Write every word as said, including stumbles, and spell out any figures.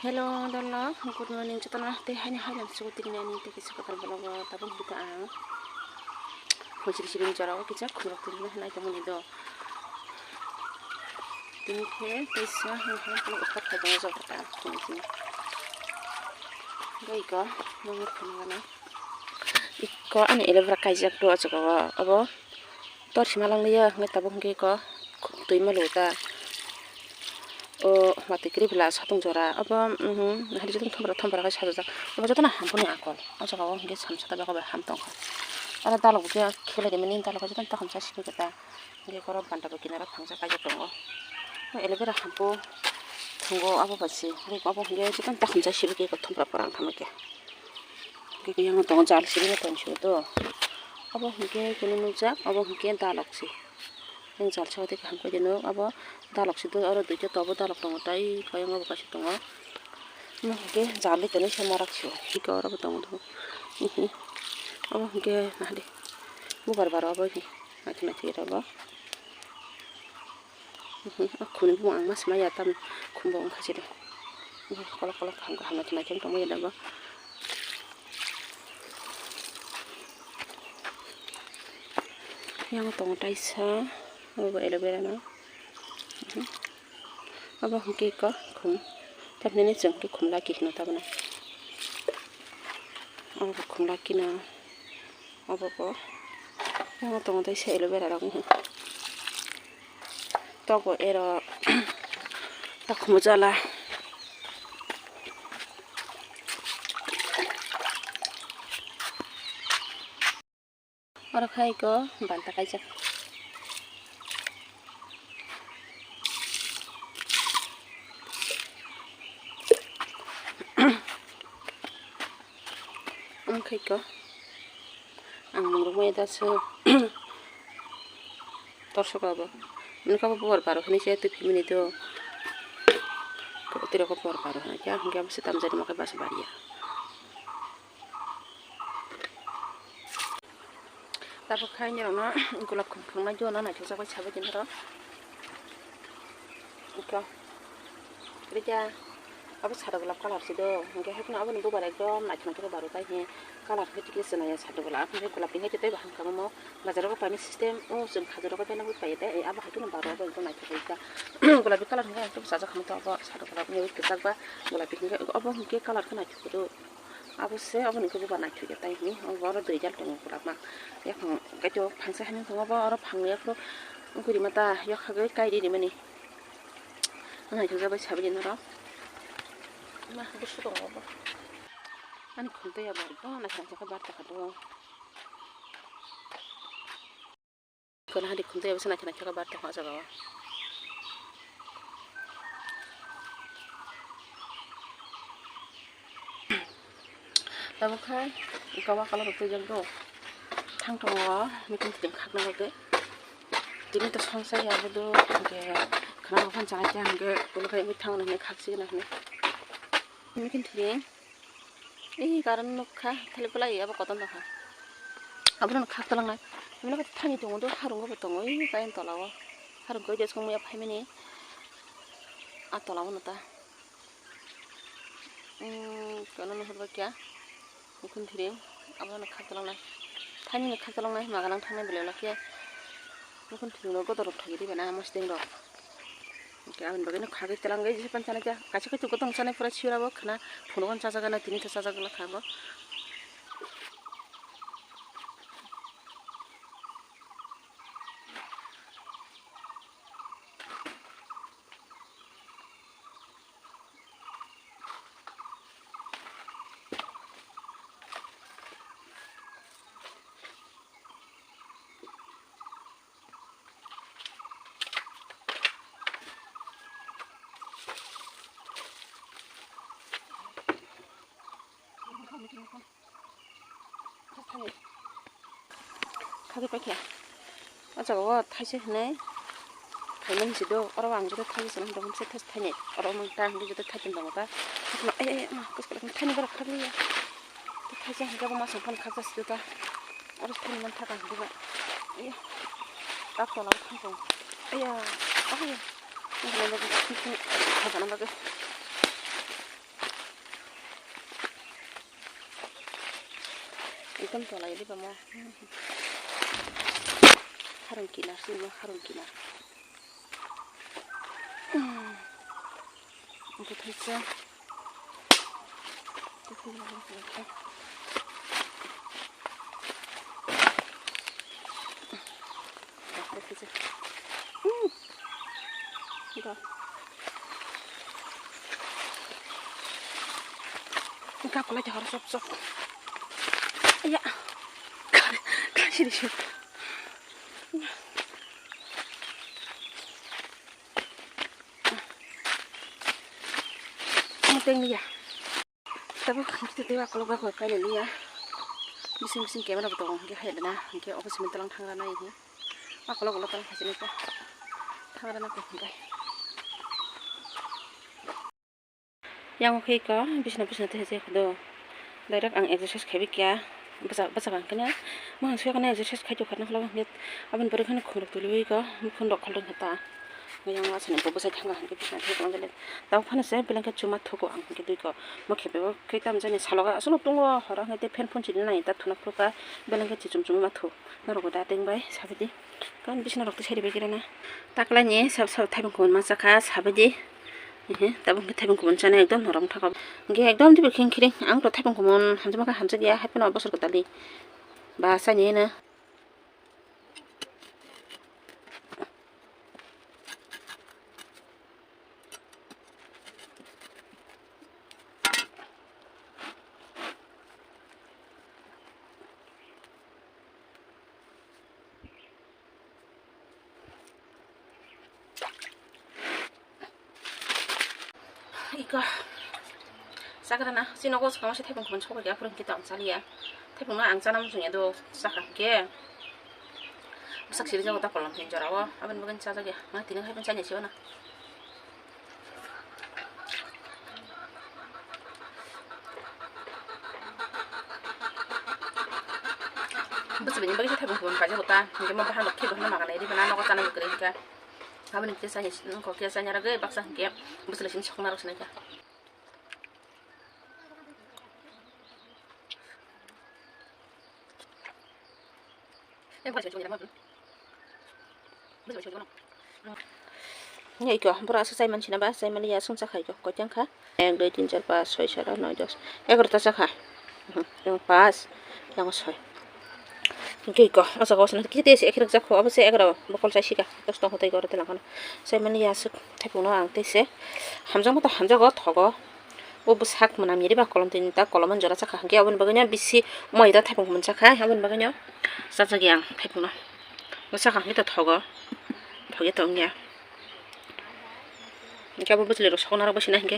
Hello, dolo, good morning, jotono tei haini hai lang sugo tini ani tei kisa kwtal vlog o tabuk hwnkhe ang phone siri siri ni jora o kisa khulok tini hinai tongmani do. Tini khe teisa hwnha khulok start khai tongo jora ta phone sini. Bai ko, nang phone gana. Iko ani aloe vera kaijak do o jaga o, abo. Tor sima lang liya, hwnwi tabuk hwnkhe iko twi malo ta. O watwi kwrwi bwla satung jora. Obo, mhm, hari jotono thombora thombora khe sajajak. Obo jotono hampuni akol. O jaga o hwnkhe samsa ta bego bai ham tongkha. Oro dalok bo khe khelai rimani, dalok bo jotono takhum sa sibui khe ta. Hwnkhe oro banta bo kinaro phangsa kaijak tongo. O aloe vera hampu thwngo abo bai se. Hwnkhe obo hwnkhe jotono takhum sa sibui khe iko thombora pora wng tamo khe. Hwnkhe yang tongo jal sibui tong sio do. Obo hwnkhe kunu nukjak, obo hwnkhe dalok se. Yang jal saka tei kaham khe nuk abo dalok se do, oro duita tobo dalok tongo, tei khe yang abo kaisa tongo. Omo hwnkhe jal ri tonwi se marak sio, hwnkhe oro bo tongo do. Obo hwnkhe nahadi bubar baro obo naithok naithok oro bo. O khuni bumung ang ma swmai ya, tam khumbo wngkha se do. Kolok kolok kaham kaham naithok naithok tongmani da bo. Yang tongo taisa, obo aloe vera no. Obo hwnkhe iko khum, tamhinani chwng khe khum laki hino tabano. Obo khum laki no. Obo bo. Yang tongo taisa aloe vera rok. Tok bo ero. Takhum jala. Oro khai ko banta kaijak. Ang khai ko. Ang mungrok maya da se. Torsok abo. Nini kabo bubar baro hinui se twi phimini do. Twi rok bubar baro hinui khe ang hwnkhe abo se tamjani ma khe basa bariya. Tabuk khai nirokno gulab khum phunuknai jora naithokjak bai sabai di norok. Iko. Rikya. Abo sado gulab colour se do. Hwnkhe haikhe aboni bubar ekdom naithok naithok khe baro tai he. Colour khe tikle chwla ya sado gulab. Hwnkhe gulab ni hai tei bahai kamo bazar o paimani system o chwng khajur rok bai paina pai tei abo hai kheno baro abo ekdom naithok khe. Gulab ni colour hwnkhe ang khe bwsajak kha abo sado gulab ni kwchak ba gulab ni hwnkhe obo hwnkhe colour khe naithok khe do. Abo se, abo ni khe bubar naithok ya tai hwnwi, obo oro dui jal tongo kwbangma. Yaphang kaitor phangsa haino tongo, obo oro phang ya phuru wngkuri mata, yok hagwi kai ri rimani. Naithok jak bai sabai di norok. Ma, busu tongo obo. Ani khum twi abo, bo naithok naithok khe bar tongkha do. Kono hadi khum twi abo se naithok naithok khe bar tongkha o jaga o. Tabuk khe iko wa colour rok twijak do. Thang tongo meeting titing khakna bagwi. Tini to songsa ya bo do, hwnkhe khwna rok phano chana khe hwnkhe ulo khai wngwi thango hinwi khakchigwi na hinwi. Meeting titing. Ee, current nukha, thalik belai abo kotor nukha. Abono khak twlangnai. Himno khe thani tongo do, harung bo tongo, ee, kain tola o. Harung khe jesong muya phaimani. A tola o nota. Ee, kono nuhur ba kya? Mukhun thiring. Abono khak twlangnai. Thani ni khak twlangnai, magalang thangnai belai lakhe. Mukhun thiring rok godor rok thagi di bana, mosdeng rok. Hwnkhe aboni bagwino khagwi twlangwi jesa pan chanai kha. Kaisa kaisa gotong chanai pura sirabo khwna phunukgo chajagana tini tha chajak glak kha bo. Khagwi paikha. O jaga o thaisa hinwi phaimani se do. Oro ang joto thaisa se nang tong se thaisa thainai. Oro mang ta hwnkhe joto thaichung tongo ta. Ai, ai, ai, ma, kus kus thani borok khagwi ya. Thaisa hwnkhe bo masong phano khaksa se do ta. Oro thani man thaka hwnkhe ba. Ai, ta tola o thang tong. Ai ya, ai ya. Thani bagwi, thani bagwi. Thani bagwi. Tam tola ya di ba mo. Harung kinar sini mo harung kinar. Bwthaisa. Bwthaisa. Go. Engka kulai jahar sop sop. Aya. Kasi di sini. Teng liya. Tabuk hingke tei akolok bai koi pailai liya. Bising bising camera bo tongo hingke hai dana hingke office ni tolang thangra nai hi. Akolok ulo tolang haisini ta. Thangra na koi hingke. Yang khe ko bisna bisna tei haisini do. Direct ang exercise khaibi kya. Bwsa bwsa kang khe na. Mo hang suya khe na exercise khai tong kha na khlai hingke. Aboni pore khe na khum rok tuli bai ko. Khum rok khol rok ta. Yang asani bo bwsai thanga hingke bisna thek tong jale. Tabo phano se beleng khe chuma thugo ang hingke dui ko. Mo khe bebo khe tam jani saloga aswk no tongo horo hingke fan phone chini nai ta thuna phuru ka beleng khe chichum chum ma thu. Norok da teng bai sabidi. Kan bisna rok tei sari bai kira na. Taklai ni sab sab thaibung kubun ma chakha sabidi. Ehe, tabuk hingke thaibung kubun chana ekdom norom thaka. Hingke ekdom dibi khing khiring ang to thaibung kubun hamjakma khe hamjakya hai phano bosor kwtalni. Ba chani hino. Iko. Chakrana, chini nogo swkang se thaibung kubun sokya, phuru hingke tong chaliya. Thaibung no ang chana muchungya do, chakha hingke. Bwsak siri jago ta kolom tin jora o, aboni bagwi chajakya. Ma tini hai pun chanya siyo na. Bwswk ni bagwi se thaibung kubun kaijak ta, hingke mo bahan rok khe bo hwnwi maga nai ri bana nogo chana bo kwrwi hingke. Aboni khe chanya, nokho khe chanya rwgwi baksa hingke bwswk sini sokna rok sinai kha. Iko, borok aswk chai mansi na ba, chai mani ya, aswk cha khai ko, koiteng kha. Ek, dui, tin, char, pas, soi, sat, at, noi, dos, egaroh ta cha kha. Yang pas, yang soi. Hingke iko, o jaga o sana kiti se ekhirok jak kho, abo se egaroh bokol chai sika, dos tong kho tei oro tei langkha na. Chai mani ya, aswk thaipung no ang tei se hamjakma ta hamjago, thogo. O bwsak mwnam yari ba kolom tini ta kolom jora chakha hwnkhe aboni bagwi no bisi moi da thaipung hwn chakha aboni bagwi no chajak ya ang thaipung no bwsakha hwnkhe to thogo thogya tongya hwnkhe abo bwchwlwi rok sokna rok bai sina hwnkhe.